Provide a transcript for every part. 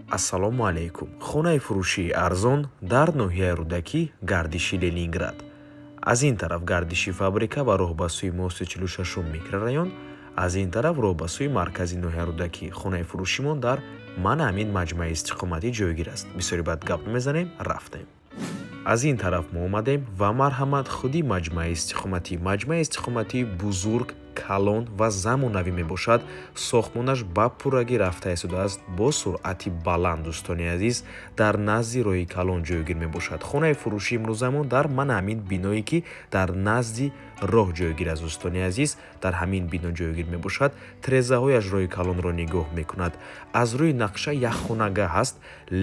Ассалому алайкум. Хонаи фурӯшии арзон дар ноҳияи Рӯдакӣ, гардиши Ленинград. Аз ин тараф гардиши фабрика ва роҳ ба сӯи мости 46-ум микрорайон, аз ин тараф роҳ ба сӯи маркази ноҳияи Рӯдакӣ. Хонаи фурӯшимон дар мана ҳамин маҷмӯаи истиқоматӣ ҷойгир аст. Бисёри баъд гап мезанем, рафтем. Аз ин тараф мо омадем ва марҳамат, худи маҷмӯаи истиқоматӣ. Маҷмӯаи истиқоматии бузург, калон ва замонавӣ мебошад. Сохтмонаш ба пуррагӣ рафта истодааст бо суръати баланд. Дӯстони азиз, дар назди роҳи калон ҷойгир мебошад. Хонаи фурӯшии имрӯзамон дар мана ҳамин биное, ки дар назди роҳ ҷойгир аст. Дӯстони азиз, дар ҳамин бино ҷойгир мебошад. Тирезаҳояш роҳи калонро нигоҳ мекунад. Аз рӯи нақша якхонага ҳаст,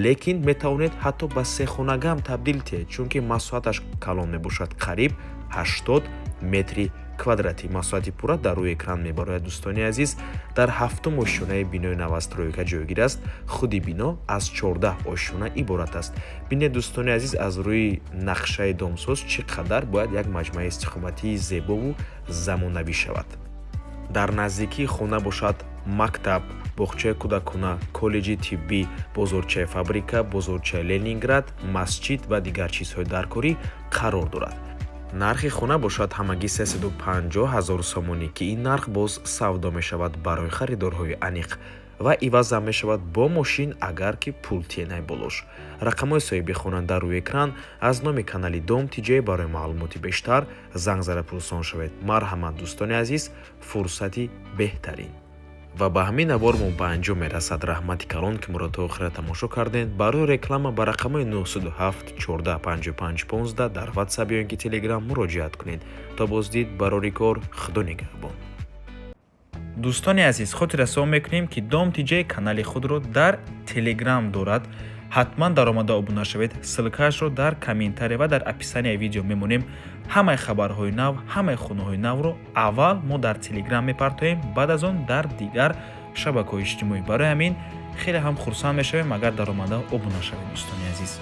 лекин метавонед ҳатто ба сехонага ҳам табдил диҳед, чунки масоҳаташ калон мебошад, қариб 80 метри квадратӣ. Масоҳати пурра дар рӯи экран мебарояд. Дӯстони азиз, дар ҳафтум ошёнаи бинои новостройка ҷойгир аст. Худи бино аз 14 ошёна иборат аст. Бинед, дӯстони азиз, аз рӯи нақшаи домсоз чӣ қадар бояд як маҷмӯаи истиқоматии зебову замонавӣ шавад. Дар наздикии хона бошад мактаб, боғчаи кӯдакона, коллеҷи тиббӣ, бозорчаи фабрика, бозорчаи Ленинград, масҷид ва дигар чизҳои даркорӣ қарор дорад. Нархи хона бошад ҳамагӣ 350 ҳазор сомонӣ, ки ин нарх боз савдо мешавад барои харидорҳои аниқ ва ивазам мешавад бо мошин, агар ки пул тиенай болош. Рақамҳои соҳиби хона дар рӯи экран. Аз номи канали Дом Тиҷей барои маълумоти бештар занг зада пурсон шавед. Марҳамат, дӯстони азиз, фурсати беҳтарин. Ва ба ҳамин навормон ба анҷом мерасад. Раҳмати калон, ки моро то охира тамошо кардем. Барои реклама ба рақамҳои 907 14 55 15 дар Ватсап ё ин ки Телеграм муроҷиат кунед. То боздид, барори кор, Худо нигаҳбон. Дӯстони азиз, хотиррасон мекунем, ки Дом Тиҷей канали худро дар Телеграм дорад. Ҳатман даромада обуна шавед. Ссылкаашро дар комментария ва дар описанияи видео мемонем. Ҳамаи хабарҳои нав, ҳамаи хонаҳои навро аввал мо дар Телеграм мепартоем, баъд аз он дар дигар шабакаҳои иҷтимоӣ. Барои ҳамин хеле ҳам хурсанд мешавем, агар даромада обуна шавед, дӯстони азиз.